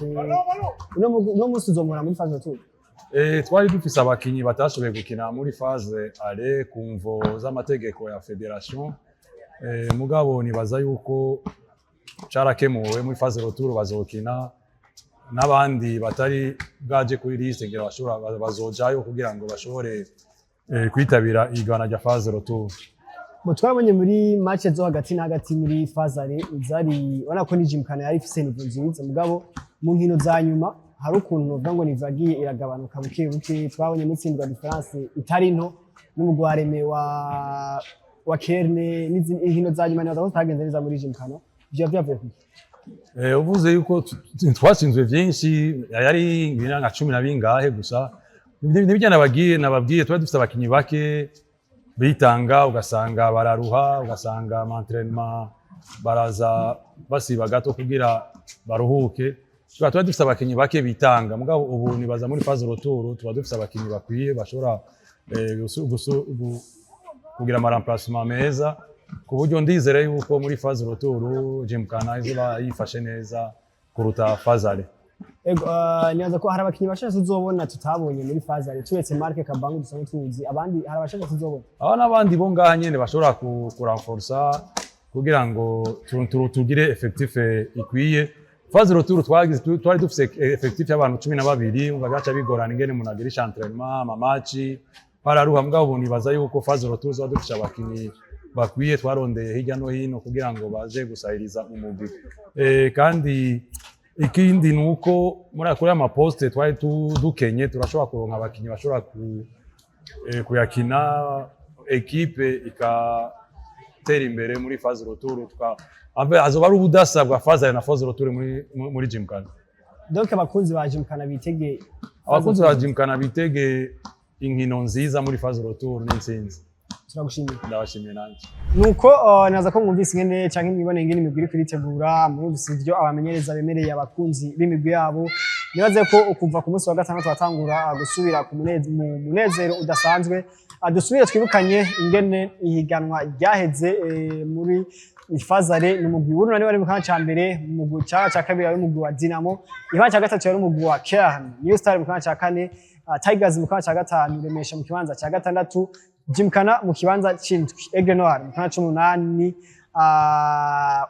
uno munsi uzomura muri phase retour? Twari dufise abakinyi batashoboye gukina muri phase aller ku mvo z'amategeko ya fédération, mugabo nibaza yuko carakemuwe, muri phase retour bazokina, n'abandi batari bwaje kuri liste ngira bashobora bazojayo kugira ngo bashobore kwitabira igana rya phase retour. Mu twabonye muri match zo hagati na hagati muri phase aller zari ubona ko ni Gymkhana yari ifise niveau nziza, mugabo mu nkino za nyuma hari ukuntu novuga ngo niveau yagiye iragabanuka buke buke. Twabonye mutsindwa différence itari nto n'umugwi wa Reme wa Kerne n'izindi inkino za nyuma, nibaza ko zitagenze neza muri Gymkhana. Ivyo vyavuye kuki? Uvuze yuko twatsinzwe vyinshi, yari nka 10 na bingahe gusa. Nibyo nababwiye, twari dufite abakinyi bake bitanga, ugasanga bararuha, ugasanga ama entraînement baraza basiba gato kugira baruhuke. Tuba dufite abakinyi bake bitanga, mugabo ubu nibaza muri phase retour tuba dufite abakinyi bakwiye bashobora kugira ama remplacement meza, ku buryo ndizere yuko muri phase retour Gymkhana izoba yifashe neza kuruta phase aller. Ego, nibaza ko hari abakinyi bashasha tuzobona tutabonye muri phase aller, turetse Marc Kabangu dusanzwe tuzi. Abandi, hari abashasha tuzobona? Aba n'abandi bo ngaha nyene bashobora kurenforsa kugira ngo tugire effectif ikwiye. Phase retour twagize twari dufise effectif y'abantu 12, umva byaca bigorana ingene umuntu agirisha entraînement, ama match bararuha. Mugabo ubu nibaza yuko phase retour tuzoba dufise abakinyi bakwiye twarondeye hirya no hino kugira ngo baze gusahiriza umugwi. Kandi ikindi ni uko muri kuri ama poste twari dukenye turashobora kuronka abakinyi bashobora kuyakina, équipe ikatera imbere muri phase retour. Azoba ari ubudasa bwa phase aller na phase retour muri Gymkhana. Donc abakunzi ba Gymkhana bitege? Abakunzi ba Gymkhana bitege inkino nziza muri phase retour n'intsinzi. Turagushimiye. Ndabashimiye nanjye. Nuko naza ko mwumvise ingene canke mwibone ingene imigwi iriko iritegura, murumvise ivyo abamenyereza bemereye abakunzi b'imigwi yabo. Nibaze ko kuva ku munsi wa gatandatu watangura gusubira ku mu munezero udasanzwe. Dusubire twibukanye ingene ihiganwa ryaheze muri phase aller. Ni umugwi w'Urunani wari mu kibanza ca mbere, umugwi ca kabiri wari umugwi wa Dinamo, ikibanza ca gatatu yari umugwi wa Kern New Star mu kibanza ca kane, Tigers mu kibanza ca gatanu, Remesha mu kibanza ca gatandatu, Gymkhana mu kibanza c'indwi, Aigle Noir mu kibanza c'umunani,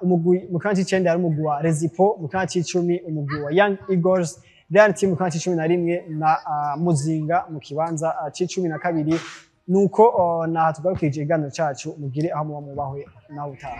umugwi mu kibanza c'icenda yari umugwi wa Rezipo, mu kibanza c'icumi umugwi wa Young Eagles, Real Team mu kibanza c'11 na Muzinga mu kibanza c'12. Nuko naha tugarukije ikiganiro cacu. Mugire aho muba mubahwe nawe utaha.